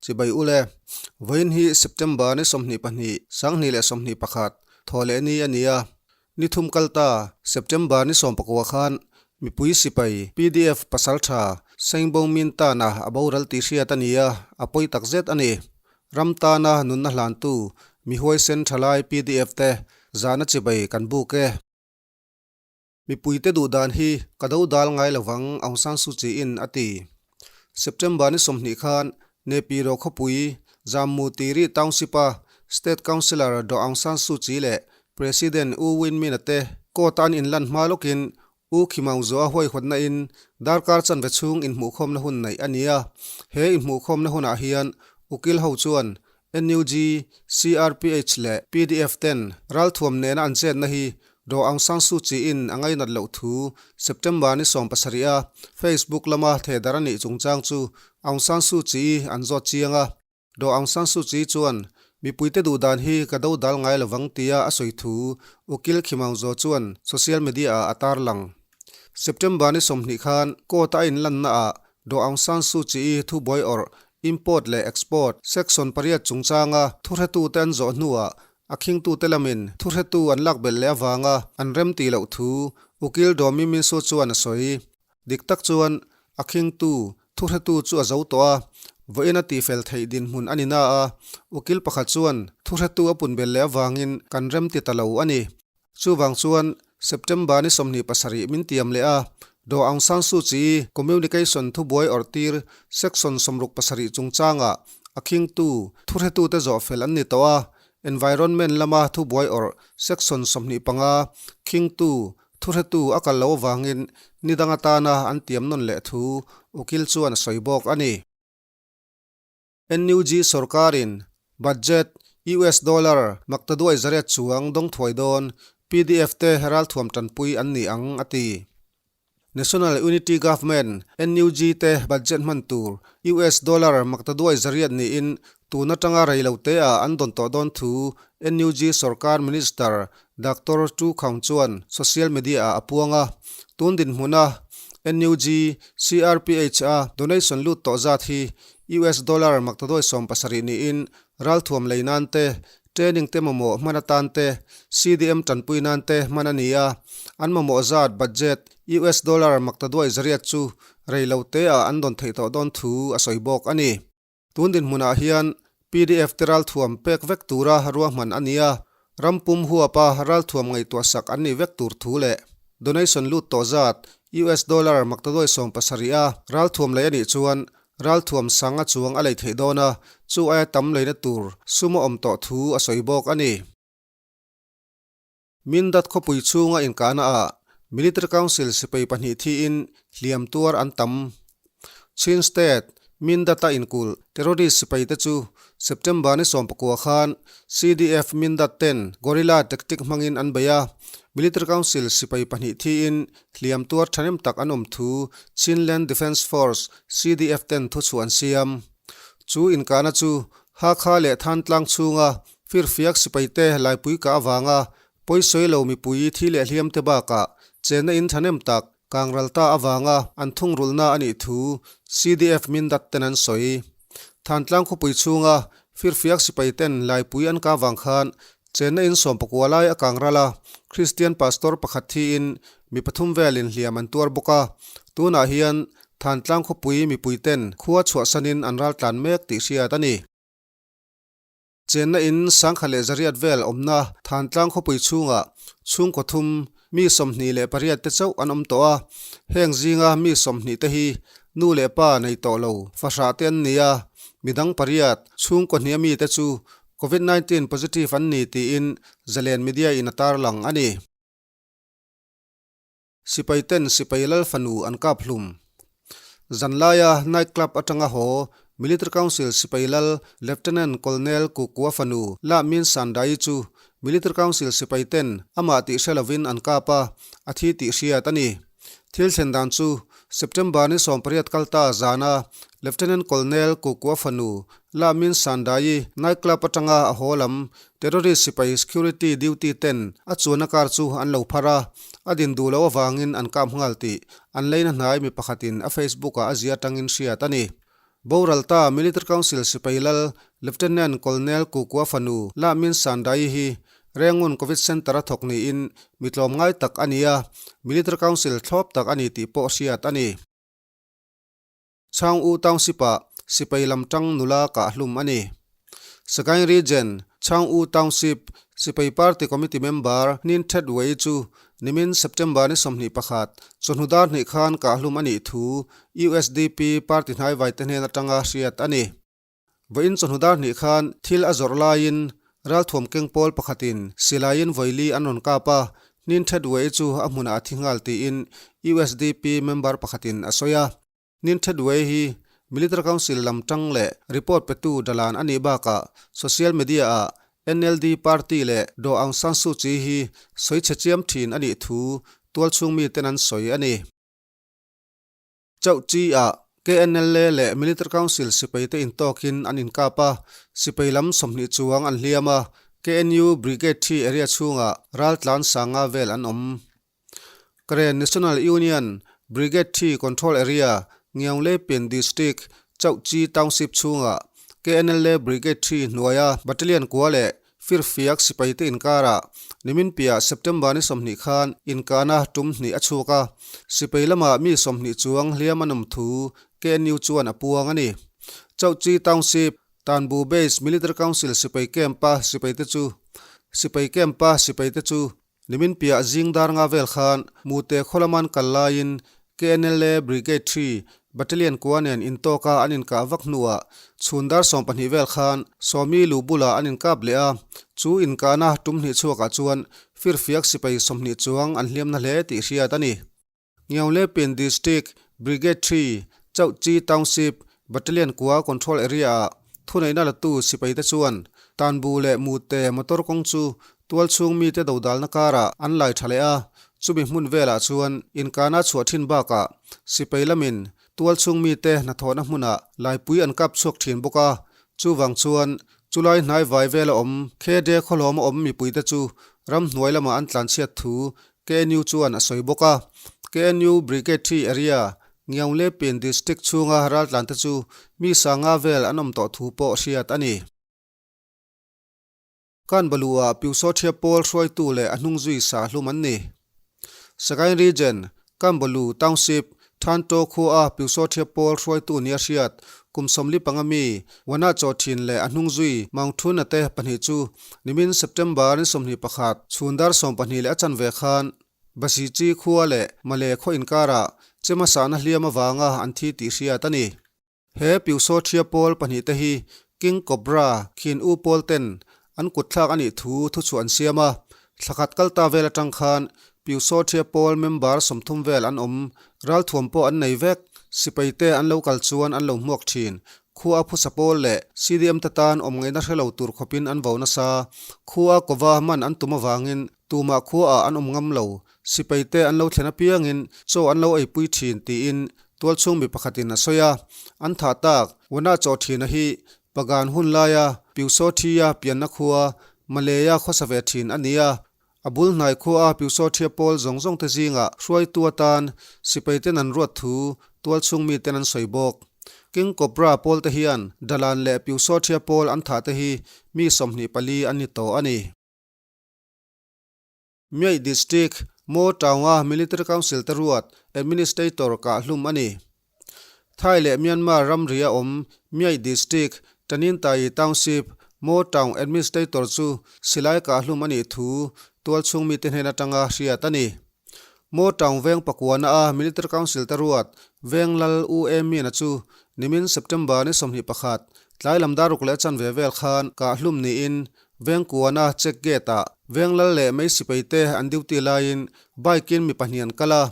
Chibai ule, vawiin hi September ni 22, 2021, thawhleh ni a ni a. Ni thum kal ta, September ni 19 khan mipui sipai pdf pasaltha Sengbo Min tana a boral tih hriat a ni a, a pawi tak zet a ni. Ram tana nunna hlantu mi huaisen thalai pdf te zahna chibai kan buk e. Mipuite duh dan hi ka do dal ngai lovang Aung San Suu Kyi in a ti. September ni 20 khan Nepiro khawpui Jammu Tiri Township a State Councillor Daw Aung San Suu Kyi leh President U Win Myint-a te court a an inlan hma lawkin U Khimaung Zaw a huaihawtna in darkar chanve chhung inhmuhkhawmna hun neih a ni a. He inhmuhkhawmna hunah hian ukil ho chuan NUG, CRPH leh pdf ten ralthuam nena an chetna hi Daw Aung San Suu Kyi in a ngainat loh thu September ni 17 a Facebook lama thehdarh a nih chungchang chu Aung San Suu Kyi an zawt chiang a. Daw Aung San Suu Kyi chuan mipuite duhdan hi ka dodal ngai lovang tia a sawi thu Ukil Khimaung Zaw chuan social media ah a tarlang. September ni 20 khan court a inlanna ah Daw Aung San Suu Kyi thubuai awrh Import leh Export Section pariat chungchanga thuhretute an zawh hnuah a khingtute lamin thuhretu an lak belh leh avanga an rem tih loh thu Ukil Daw Mi Min Su chuan a sawi. Dik tak chuan a khingtu thuhretu chu a zo tawh a, vawiin a tihfel theih dinhmun a ni na a, ukil pakhat chuan thuhretu a pun belh leh avangin kan rem ti ta lo a ni. Chuvang chuan September ni 27 min tiam leh a, Daw Aung San Suu Kyi Communication thubuai awrhtir Section 67 chungchangah a khingtu thuhretute zawhfel an ni tawh a, Environment lama thubuai awrh Section 25 khingtu thuhretu a kal lo avangin ni dang atana an tiam nawn leh thu ukil chuan a sawi bawk a ni. NUG sorkarin budget US dollar maktaduai zariat chuang dawng thuai dawn pdf te ralthuam tanpui an ni ang a ti. National Unity Government, NUG, te budget hman tur US dollar maktaduai zariat niin tun atanga rei lo te ah an dawn tawh dawn thu NUG sorkar minister Doctor Tu Khaung chuan social media ah a puang a. Tun dinhmuna NUG, CRPH a donation lut tawh zat hi US dollar maktaduai 70 niin ralthuam lei nan te, training te mamawh hman atan te, CDM tanpui nan te hman a ni a. An mamawh zat budget US dollar maktaduai zariat chu rei lo te ah an dawn theih tawh dawn thu a sawi bawk a ni. Tun dinhmunah hian pdf te ralthuam pek vek tura ruahman a ni a, ram pum huapa ralthuam ngaihtuah sak an nih vek tur thu leh donation lut tawh zat US dollar maktaduai 70 a ralthuam lei a nih chuan ralthuam sang a chuang a lei theih dawn a, chu aia tam leina tur sum a awm tawh thu a sawi bawk a ni. Mindat khawpui chhunga inkahna ah Military Council sipai pahnih thiin hliam tuar an tam. Chin State, Mindat-a inkulh terrorist sipai te chu September ni 19 khan CDF Mindat ten guerrilla tactic hmangin an bei a, Military Council sipai pahnih thiin hliam tuar thahnem tak an awm thu Chinland Defence Force, CDF, ten thuchhuah an siam. Chu inkahna chu Hakha leh Thantlang chhunga Firfiak sipaite laipui kah avanga pawisawi lo mipui thi leh hliamte bakah chenna in thahnem tak kangral ta avanga an thungrulhna a nih thu CDF Mindat ten an sawi. Thantlang khawpui chhunga Firfiak sipaiten laipui an kah avang khan chenna in 19 lai a kangral a, Kristian pastor pakhat thiin mi pathum velin hliam an tuar bawk a. Tunah hian Thantlang khawpui mipuiten khua chhuahsanin an raltlan mek tih hriat a ni. Chenna in sangkhat leh zariat vel awmna Thantlang khawpui chhungah chhungkaw thum mi 28 te chauh an awm tawh a, heng zinga mi 20 te hi nu leh pa nei tawh lo fahrah te an ni a, midang pariat chhungkaw hnih ami te chu Covid 19 positive an ni tiin Zalen Media in a tarlang a ni. Sipai ten sipai lal fanu an kap hlum. Zanlaia night club atanga haw Military Council sipai lal Lieutenant Colonel Kukua fanu La Min Sandai chu Military Council sipai ten amah tih hre lovin an kap a, a thi tih hriat a ni. Thil thlen dan chu September ni 18 kalta zana Lieutenant Colonel Kukua fanu La Min Sandai night club atanga a haw lam Terrorist sipai security duty ten a chuanna car chu an lo phar a, a din duh loh avangin an kap nghal tih an leina hnai mi pakhatin a Facebook ah a zia atangin hriat a ni. Boral ta Military Council sipai lal Lieutenant Colonel Kukua fanu La Min Sandai hi Rengun Covid Centre a thawk niin mi tlawmngai tak a ni a, Military Council thlawp tak a ni tih pawh hriat a ni. Chhang U Township-ah sipai lam tang nula kah hlum a ni. Sagaing Region, Chhang U Township, Sipai Party Committee member Hnin Thet Wei chu nimin September ni 21, chawhnu dar hnih khan kah hlum a nih thu USDP party hnaivai te hnen atanga hriat a ni. Vawiin chawhnu dar hnih khan thil a zawrh laiin ralthuam keng pawl pakhatin silaiin vawili an rawn kap a, Hnin Thet Wei chu a hmunah a thi nghal tiin USDP member pakhatin a sawi a. Hnin Thet Wei hi Military Council lam tang leh report petu dalan a nih bakah social media-ah NLD party leh Daw Aung San Suu Kyi hi sawi chhe chiam thin a nih thu tualchhung miten an sawi a ni. Chauh chi ah KNLA leh Military Council sipai te intawkin an inkap a, sipai lam 20 chuang an hliam a, KNU Brigade thi area chhungah raltlan sanga vel an awm. Karen National Union Brigade thi Control Area Ngiaunglepin District Chauh Chi Township chhungah KNLA Brigade thi hnuaia Battalion kua leh Firfiak sipaite inkarah nimin piah September ni 20 khan inkahna tum hnih a chhuak a, sipai lamah mi 20 chuang hliam an awm thu KNU chuan a puang a ni. Chauhchi Township, Tanbu Base Military Council sipai camp-a sipaite chu sipai camp-a sipaite chu Nimin piah zing dar nga vel khan Mute khawlaman kal laiin KNLA Brigade 3 Battalion kua nen intawka an inkah vak hnuah chhun dar 12 vel khan Sawmi lu bulah an inkap leh a, chu inkahna tum hnih chhuakah chuan firfiak sipai 20 chuang an hliamna hle tih hriat a ni. Ngiaunglepin District, Brigade 3, Chauhchi Township, Battalion kua Control Area-ah thuneihna latu sipaite chuan Tanbu leh Mute motor kawng chu tualchhung mite dodalna karah an lai tha leh a, chumi hmun velah chuan inkahna chhuah thin bakah sipai lamin tualchhung mite hnathawhna hmunah laipui an kap chhuak thin bawk a, chuvang chuan chulai hnai vai vela awm KD khawhlawma awm mipuite chu ramhnuai lamah an tlanchhiat thu KNU chuan a sawi bawk a. KNU Brigade 3 area, Ngiaunglepin District chhunga raltlante chu mi sanga vel an awm tawh thu pawh hriat a ni. Kanbalu-ah Pyusawthia pawl hruaitu leh a hnungzui sa hlum an ni. Sagaing Region, Kanbalu Township, Thanto khua-a Pyusawthia pawl hruaitu nia hriat kum 45 mi Wana chaw thin leh a hnungzui Maungthuna te pahnih chu nimin September ni 21 chhun dar 12 leh a chanve khan Basichi khua leh Male khaw inkarah chema sahna hliam avanga an thi tih hriat a ni. He Pyusawthia pawl pahnih te hi King Cobra khin U pawl ten an kutthlak a nih thu thuchhuah an siam a, thlakhat kalta vel atang khan Pyusawthia pawl member 30 vel an awm, ralthuam pawh an nei vek, sipai te an lo kal chuan an lo hmuak thin, khua phusa pawl leh CDM te tan awm ngaihna hre lo tur khawpin an vo nasa, khua kova man an tum avangin tumah khuaah an awm ngam lo, Sipai te an lo thlen apiangin chaw an lo eipui thin tiin tualchhung mi pakhatin a sawi a. An thah tak, Wana chaw thina hi Pagan hun laia Pyusawthia pianna khua Malaya khawsa ve thin a ni a. A bul hnai khua Pyusawthia pawl zawng zawng te zingah hruaitu atan sipai ten an ruat thu tualchhung mi ten an sawi bawk. King Cobra pawl te hian Dalan leh Pyusawthia pawl an thah te hi mi 24 an ni tawh a ni. Myaih District, Mo Taung-a Military Council te ruat Administrator kah hlum a ni. Thai leh Myanmar ramri a awm Myaih District, Tanintayi Township, Mo Taung Administrator chu silai kah hlum a nih thu tualchhung mite hnen atanga hriat a ni. Mo Taung veng pakuana a Military Council te ruat Veng Lal U E Mina chu nimin September ni 21, tlai lam dar ruk leh chanve vel khan kah hlum niin Vengkuana check gate ah Venglal leh mei sipai te an duty laiin bike in mi pahnih an kal a,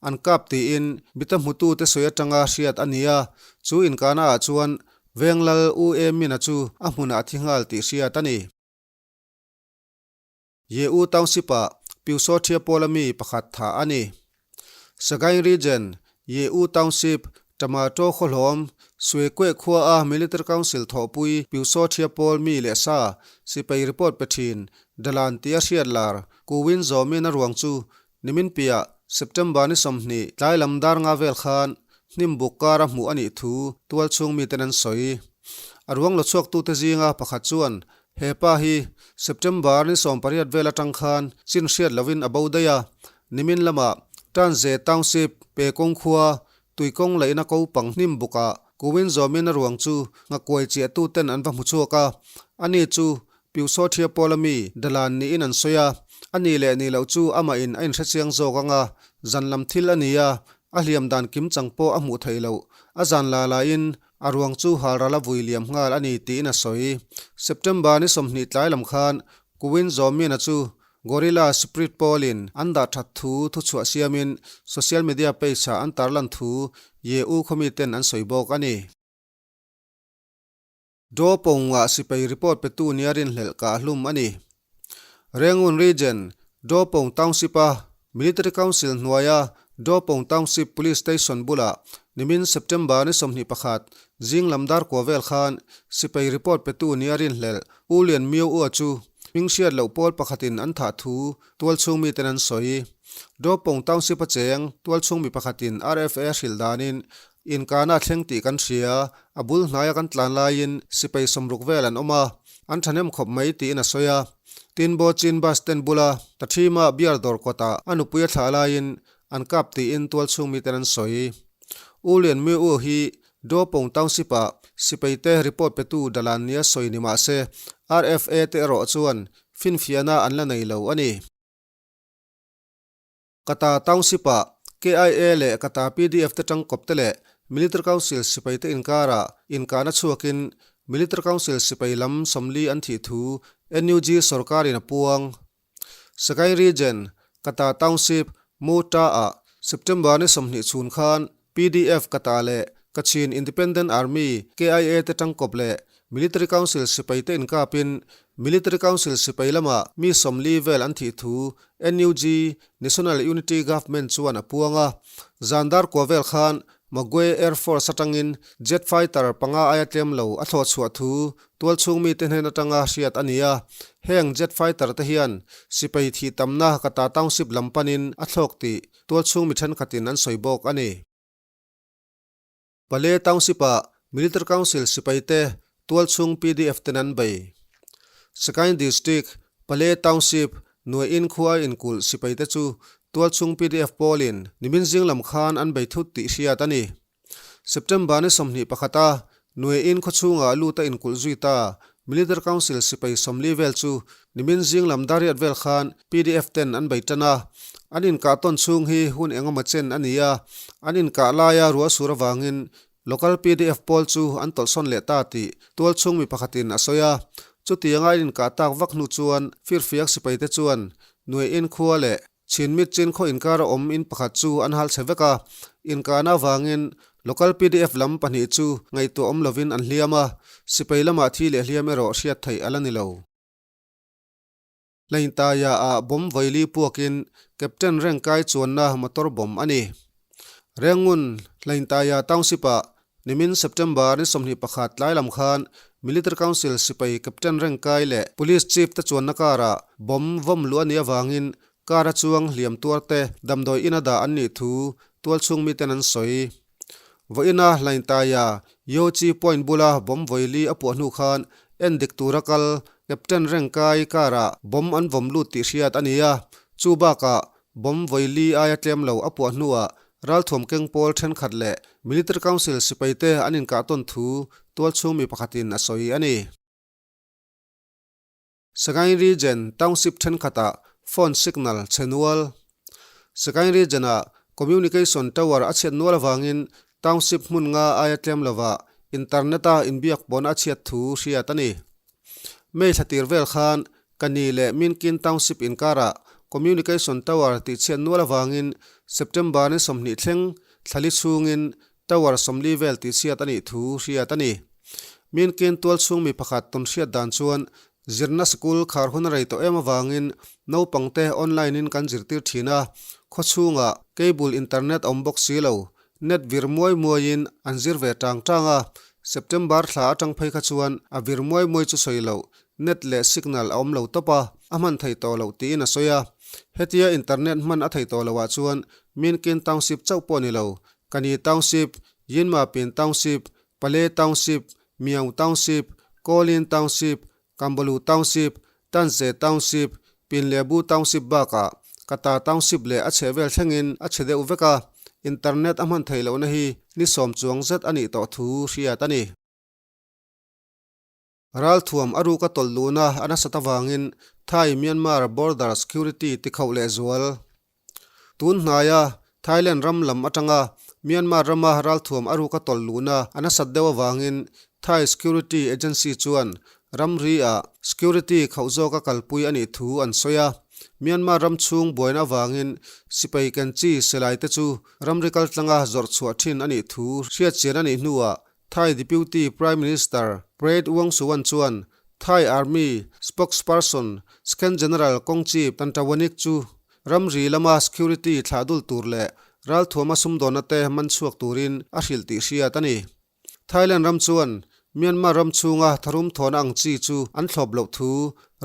an kap tiin mita hmutu te sawi atanga hriat a ni a, chu inkahna ah chuan Venglal U E Mina chu a hmunah a thi nghal tih hriat a ni. Ye U Township ah Pyusawthia pawla mi pakhat thah a ni. Sagaing Region, Ye U Township, Tomato khawhlawm, Suekue khua a Military Council thawhpui Pyusawthia pawl mi leh sa sipai report pe thin Dalan tia hriat lar Kuwin zawmin a ruang chu nimin piah September ni 20 tlai lam dar nga vel khan. hnim buk kara hmuh a nih thu tualchhung miten an sawi. A ruang la chhuaktute zinga pakhat chuan he pa hi September ni 18 vel atang khan chin hriat lovin a bo daih a, nimin lamah Tanze Township Pekawng khua Tuikawng laihna ko pang hnim bukah Kuwin zawmin a ruang chu nghakuai chiahtuten an va hmu chhuak a, ani chu Piusawthia pawla mi Dalan niin an sawi a, a ni leh ni loh chu amahin a inhrechiang zawk ang a, zan lam thil a ni a, a hliam dan kim chang pawh a hmuh theih loh, a zan la laiin a ruang chu halral a vui liam nghal a ni tiin a sawi. September ni 20 tlai lam khan Kuwin zawmina chu Gorilla Spirit pawlin an dah that thu thuchhuah siamin social media page-ah an tarlan thu Ye U khawmi ten an sawi bawk a ni. Daw Pawngah sipai report petu nia rinhlelh kah hlum a ni. Rangoon Region, Daw Pawng Township-a Military Council hnuaia Daw Pawng Township Police Station bulah nimin September ni 21 zing lam dar kua vel khan sipai report petu nia rinhlelh U Lian Mio Ua chu hming hriat loh pawl pakhatin an thah thu tualchhung miten an sawi. Daw Pawng Township a cheng tualchhung mi pakhatin RFA hrilh danin inkana a thleng tih kan hria, a bul hnaia kan tlan laiin sipai 60 vel an awm a, an thahnem khawp mai tiin a sawi a. Tinbo Chin bus stand bula Tathima beer dawr kawtah a nupui a thlah laiin an kap tiin tualchhung miten an sawi. U Lian Myo U hi Dawpong Township-ah sipaite report petu dalan nia sawi ni mah se RFA te erawh chuan finfiahna an la nei lo a ni. Kata Township-ah KIA leh Kata PDF te tangkawp te leh Military Council sipaite inkarah inkahna chhuakin Military Council sipai lam 40 an thih thu NUG sorkarin a puang. Sagaing Region, Kata Township, Mu-Ta-ah September ni 20 chhun khan PDF Kata leh Kachin Independent Army, KIA, te tangkawp leh Military Council sipaite inkapin Military Council sipai lama mi 40 vel an thih thu NUG, National Unity Government, chuan a puang a. Zan dar kua vel khan Magwe Air Force atangin jet fighter panga aia tlem lo a thlawh chhuah thu tualchhung mite hnen atanga hriat a ni a. Heng jet fighter te hian sipai thih tamna Kata Township lam panin a thlawk tih tualchhung mi thenkhatin an sawi bawk a ni. Pale Township-ah Military Council sipaite tualchhung PDF ten an bei. Sagaing District, Pale Township, Nuaiin khua inkulh sipaite chu tualchhung PDF pawlin nimin zing lam khan an bei thut tih hriat a ni. September ni 21 a Nuaiin khawchhungah lut a inkulh zui ta. Military Council sipai 40 vel chu nimin zing lam dariat vel khan PDF ten an bei tan a. An inkah tawn chhung hi hun engemaw chen a ni a, an inkah laia ruah sur avangin local PDF pawl chu an tawlhsawn leh ta tih tualchhung mi pakhatin a sawi a. Chutianga an inkah tak vak hnu chuan firfiak sipaite chuan Nuaiin khua leh Chinmit chin khaw inkar a awm in pakhat chu an hal chhe vek a, inkahna avangin local PDF lam pahnih chu ngaihtuah awm lovin an hliam a, sipai lamah thi leh hliam erawh hriat theih a la ni lo. Hlaintaya ah bomb vaili puakin Captain Rengkai chuanna motor bomb a ni. Rengun Hlaintaya Township ah Nimin September ni 21 tlai lam khan Military Council sipai Captain Rengkai leh Police Chief te chuanna karah bomb vawm luh a nih avangin car a chuang hliam tuar te damdawi ina dah an nih thu tualchhung miten an sawi. Vawiina Hlaintaya Yochi Point bula bomb vawili a puah hnu khan endik tura kal Captain Rengkai karah bomb an vawm lut tih hriat a ni a, chu bakah Bomb vawi li aia tlem lo a puah hnuah ralthuam keng pawl thenkhat leh Military Council sipaite an inkah tawn thu tualchhung mi pakhatin a sawi a ni. Sagaing Region Township thenkhatah phone signal chhe nual. Sagaing Region-ah communication tower a chhiat nual avangin Township hmun nga aia tlem lovah internet-a inbiak pawn a chhiat thu hriat a ni. May thla tir vel khan Kani leh Minkin Township inkarah Communication Tower tihchhiat nual avangin September ni 20 thleng thlali chhungin Tower 40 vel tihchhiat a nih thu hriat a ni. Minkin tualchhung mi pakhat tawn hriat dan chuan zirna sikul khar hun a rei tawh em avangin naupangte online in kan zirtir thin a, khawchhungah cable internet a awm bawk si lo. Net vir muai muaiin an zir ve tang tang a, September thla atang phei kha chuan a vir muai muai chu sawi loh, net leh signal a awm lo tawp a, a hman thei tawh loh tiin a sawi a. Hetia internet hman a thei tawh loh ah chuan Minkin Township chauh pawh ni lo, Kani Township, Yinmapin Township, Pale Township, Myaung Township, Kawlin Township, Kambalu Township, Tanze Township, Pinlebu Township bakah Kata Township leh a chhehvel thlengin a chhe deuh vek a, internet a hman theih lohna hi ni sawm chuang zet a nih tawh thu hriat a ni. Ralthuam a ruka tawlh luhna a nasat avangin Thai-Myanmar border security tikhauh leh zual. Tun hnaia Thailand ram lam atanga Myanmar rama ralthuam a ruka tawlh luhna a nasat deuh avangin Thai security agency chuan ramri-ah security khauh zawka kalpui a nih thu an sawi a. Myanmar ram chhung buaina avangin sipai ken chi silai te chu ramri kaltlanga zawrh chhuah thin a nih thu hriatchian a nih hnuah Thai Deputy Prime Minister Prayut Wongsuwan chuan Thai Army spokesperson Scan General Kongchip Tantawanik chu ramri lama security thlah dul tur leh ralthuama sumdawnna te man chhuak turin a hrilh tih hriat a ni. Thailand ram chuan Myanmar ram chhunga tharum thawhna ang chi chu an thlawp loh thu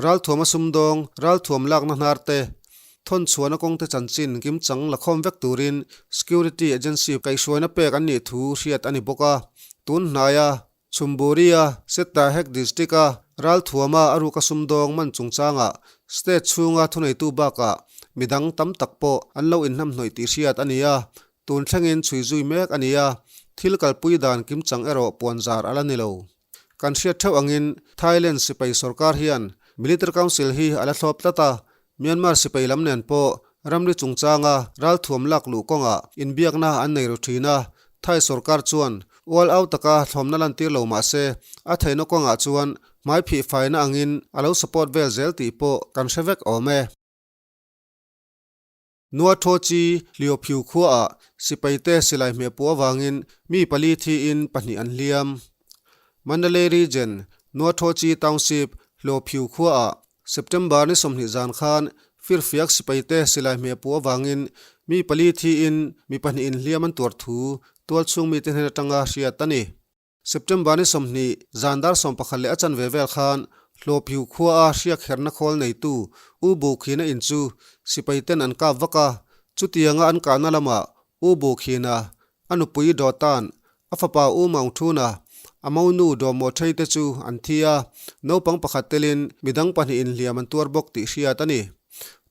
ralthuama sumdawng ralthuam lakna hnar te Thawn chhuahna kawngte chanchin kimchang la khawm vek turin security agency kaihhruaina pek an nih thu hriat a ni bawk a. Tun hnaia Chhumburia Settahek district-a ralthuama a ruka sumdawng man chungchangah state chhunga thuneitu bakah midang tam tak pawh an lo inhnamhnawih tih hriat a ni a, tun thlengin chhui zui mek a ni a, thil kalpui dan kimchang erawh puanzar a la ni lo. Kan hriat theuh angin Thailand sipai sorkar hian Military Council hi a la thlawp tlat a, Myanmar sipai lam nen pawh ramri chungchanga ralthuam lak luh kawngah inbiakna an nei ru thin a, Thai sorkar chuan ual au taka thlawmna lantir lo mah se a theihna kawngah chuan hmaiphih faina angin a lo support vel zel tih pawh kan hre vek awm e. Nuathochi Hliophiu khuaah sipaite silai hmehpuh avangin mi pali thiin pahnih an hliam. Mandalay Region, Nuathochi Township, Hliophiu khuaah September ni 20 zan khan firfiak sipaite silai hmehpuh avangin mi pali thiin mi pahnihin hliam an tuar thu tualchhung mite hnen atanga hriat a ni. September ni 20 zan dar 11 leh a chanve vel khan Hlawphiu khuaa hriak herna khawl neitu U Bu Khina in chu sipai ten an kap vak a, chutianga an kahna lamah U Bu Khina, a nupui Dawtan, a fapa U Maung Thuna, a monu Daw Maw Thei te chu an thi a, naupang pakhat telin midang pahnihin hliam an tuar bawk tih hriat a ni.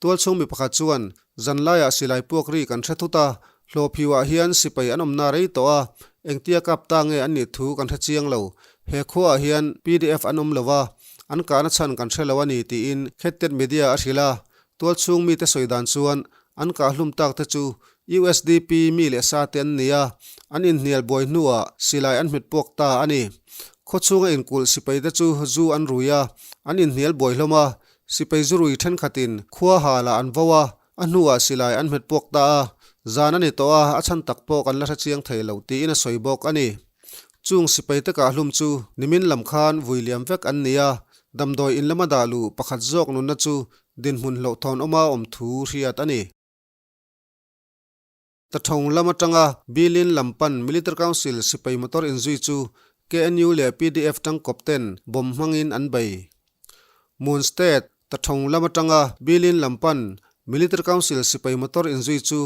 Tualchhung mi pakhat chuan Zanlaiah silai puak ri kan hre thut a, hlawhphiuah hian sipai an awmna rei tawh a, engtia kap ta nge an nih thu kan hre chiang lo. He khuaah hian pdf an awm lo a, an kahna chhan kan hre lo a ni tiin Khettet Media a hrilh a. Tualchhung mite sawi dan chuan an kah hlum tak te chu usdp mi leh sa te an ni a, an inhnial buai hnuah silai an hmet puak ta a ni. Khawchhunga inkulh sipai te chu zu an rui a, an inhnial buai hlawm a, Sipai zurui thenkhatin khua halah an vo a, a hnuah silai an hmet puak ta a, zan a ni tawh a, a chhan tak pawh kan la hre chiang thei lo tiin a sawi bawk a ni. Chung sipai te kahhlum chu nimin lam khan vui liam vek an ni a, damdawi in lama dah luh pakhat zawk nunna chu dinhmun hlauhthawn awma awm thu hriat a ni. Tathawng lam atanga Bilin lam pan Military Council sipai motor inzui chu KNU leh pdf tangkawp ten bomb hmangin an bei. Mon State, Tathawng lam atanga Bilin lam pan Military Council sipai motor inzui chu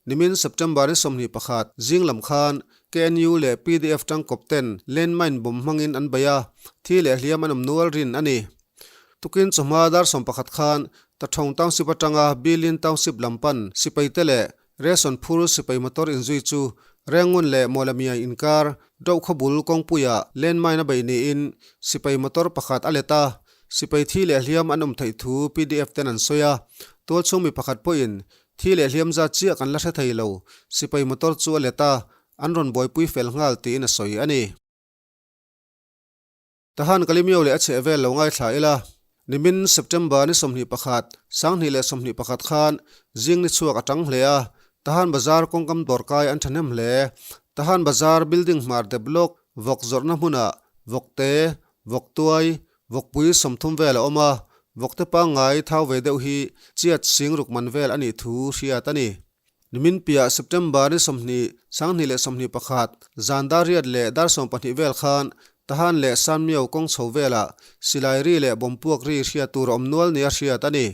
nimin September ni 21 zing lam khan KNU leh pdf tangkawp ten landmine bomb hmangin an bei a, thi leh hliam an awm nual rin a ni. Tukin chawhma dar 11 khan Tathawng Township atanga Bilin Township lam pan sipaite leh Ration phur sipai motor inzui chu Rengun leh Mawlamia inkar Dohkhaw bul kawngpuiah landmine a beih niin sipai motor pakhat a let a, sipai thi leh hliam an awm theih thu pdf ten an sawi a. Tualchhung mi pakhat pawhin thi leh hliam zat chiah kan la hre thei lo, sipai motor chu a let a, an rawn buaipui fel nghal tiin a sawi a ni. Tahan Kalimio leh a chheh vel lo ngaithla ila, nimin September ni 21, 2021 khan zing ni chhuak a tang hle a, Tahan Bazar kawngkam dawrkai an thahnem hle. Tahan Bazar building hmar dep lawk vawk zawrhna hmunah vawkte, vawktuai, vawkpui 30 vel a awm a, vawkte pangngai thau ve deuh hi chiat sing ruk man vel a nih thu hriat a ni. Nimin piah September ni 20, 2021, zan dar riat leh dar 12 vel khan Tahan leh Sanmiau kawng chho velah silai ri leh bomb puak ri hriat tur a awm nual nia hriat a ni.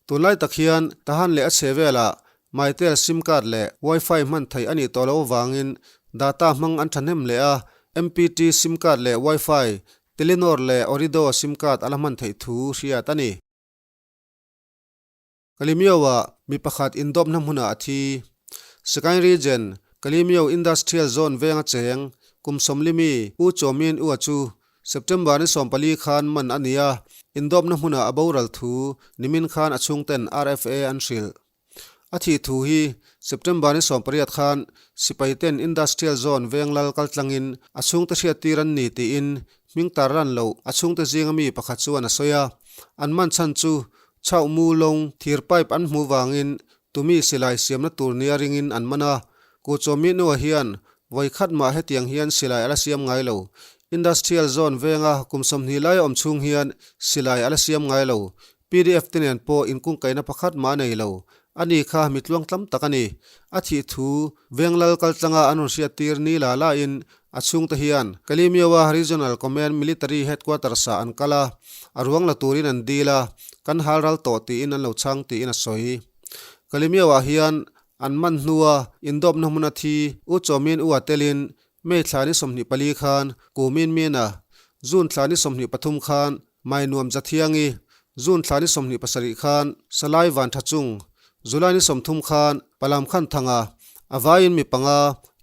Tunlai tak hian Tahan leh a chhe velah Mytel sim card leh Wi-Fi hman theih a nih tawh loh avangin data hmang an thahnem leh a, MPT sim card leh Wi-Fi, Telenor leh Ooredoo sim card a la hman theih thu hriat a ni. Kalemyo-ah mi pakhat indawpna hmunah a thi. Sagaing Region, Kalemyo Industrial Zone venga cheng, kum sawmlimi U Chaw Min Ua chu September ni 14 khan man a ni a, indawpna hmunah a boral thu nimin khan a chhungten RFA an hrilh. A thih thu hi September ni 18 khan sipaiten Industrial Zone veng lal kaltlangin a chhungte hriattir an ni tiin hming tar ran loh a chhungte zinga mi pakhat chuan a sawi a. An man chhan chu chauh mu lawng thir pipe an hmuh vangin tumi silai siamna tur nia ringin an man a. Kuchawmi nuah hian vawi khat mah hetiang hian silai a la siam ngai lo. Industrial Zone venga kum 20 lai a awm chhung hian silai a la siam ngai lo. Pdf te nen pawh inkungkaihna pakhat mah a nei lo. A ni kha mi tluang tlam tak a ni. A thih thu Venglal kaltlanga an rawn hriattir ni la lain a chhungte hian Kalemyo-a Regional Command Military Headquarters ah an kal a, a ruang la turin an dil a, kan hal ral tawh tiin an lo chhang tiin a sawi. Kalemyo-ah hian an man hnua indawpna hmuna thi U Chawmin U a telin May thla ni 24 khan Kumin Mina, June thla ni 23 khan Mai nuam Zathiangi, June thla ni 27 khan Salai Van Tha Chung, July ni 30 khan Palam Khan Thanga, a vaiin mi panga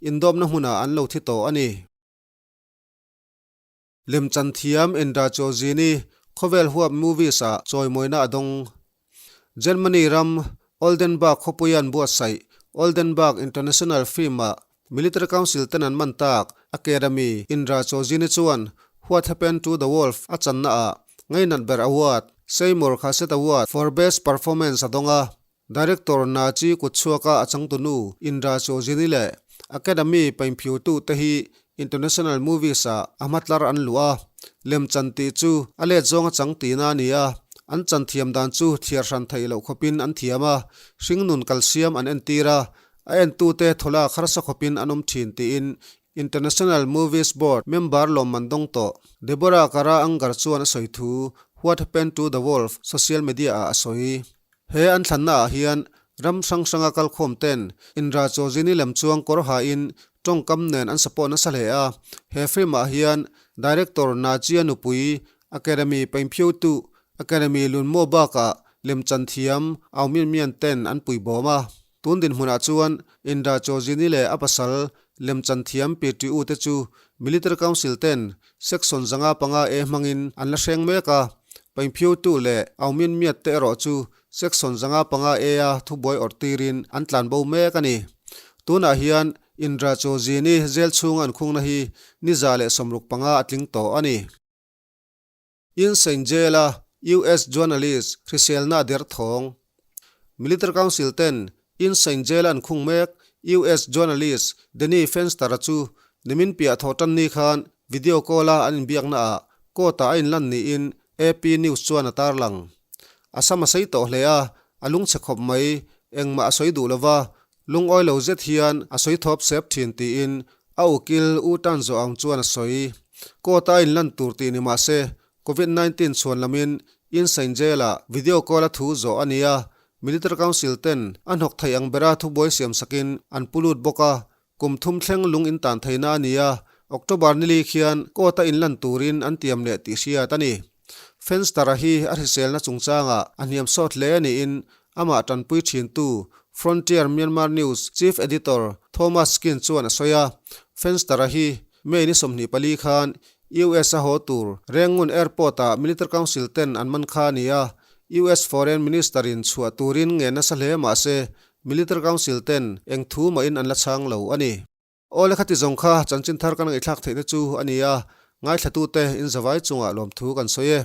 indawpna hmunah an lo thi tawh a ni. Lemchan thiam Indra Chozini khawvel huap movies ah chawimawina a dawng. Germany ram Oldenburg khawpuia an buatsaih Oldenburg International Film-ah Military Council ten an man tak Academy Indra Chozini chuan What Happened to the Wolf a channaah ngainat ber award, Seymour Khasset Award for Best Performance a dawng a. Director Nachi kutchhuaka a changtunu Indra Chozini leh Academy painphiutu te hi International Movies ah a hmatlar an luh a, lemchan tih chu a let zawnga chang tihna a ni a, an chan thiam dan chu thiar hran theih loh khawpin an thiam a, hringnun kalsiam an entir a, a entute thawlak harsa khawpin an awm thin tiin International Movies Board member lawmman dawng tawh Deborah Kara Unger chuan a sawi thu What Happened to the Wolf social media ah a sawi. He an thlanna ah hian ram hrang hranga kalkhawm ten Indra Chozini lem chuang kawr hain tawngkam nen an support nasa hle a. He film ah hian Director Najia nupui Academy Painphiutu Academy Lunmaw bakah lemchan thiam Aung Min Mian ten an pui bawm a. Tun dinhmunah chuan Indra Chozini leh a pasal lemchan thiam PTU te chu Military Council ten Section 505 A hmangin an la hreng mek a, Painphiutu leh Aung Min Myat te erawh chu Section 505 A a thubuai awrh tirin an tlan bo mek a ni. Tunah hian Indra Chozini jail chhunga an khungna hi ni 165 a tling tawh a ni. Insein Jail-a US journalist hriselna a der thawng. Military Council ten Insein Jail-a an khung mek US journalist Danny Fenster-a chu nimin piah thawh tan ni khan video call-a an inbiakna ah court-ah a inlan niin AP News chuan a tarlang. A sam a sei tawh hle a, a lungchhe khawp mai, engmah a sawi duh lova, Lungawi lo zet hian a sawi thawp sep thin tiin a ukil U Tan Zawh ang chuan a sawi. Court a inlan tur tih ni mah se, Covid 19 chhuan lamin Insein Jail ah video call a thu zawh a ni a, Military Council ten a hnawk theih ang bera thubuai siam sakin an pu lut bawk a, kum thum thleng lung in tan theihna a ni a, October nili khian court a inlan turin an tiam leh tih hriat a ni. Fenster-a hi a hriselna chungchangah a hniam sawt hle niin Amah tanpui thintu Frontier Myanmar News Chief Editor Thomas Skin chuan a sawi a, Fenster-a hi May ni 24 khan US a haw tur Rangoon Airport-ah Military Council ten an man kha a ni a, US Foreign Minister-in chhuah turin ngen nasa hle mah se Military Council ten eng thu mahin an la chhang lo a ni. Aw le khati zawng kha chanchin thar kan ngaihthlak theihna chu a ni a, ngaithlatute in zavai chungah lawmthu kan sawi e.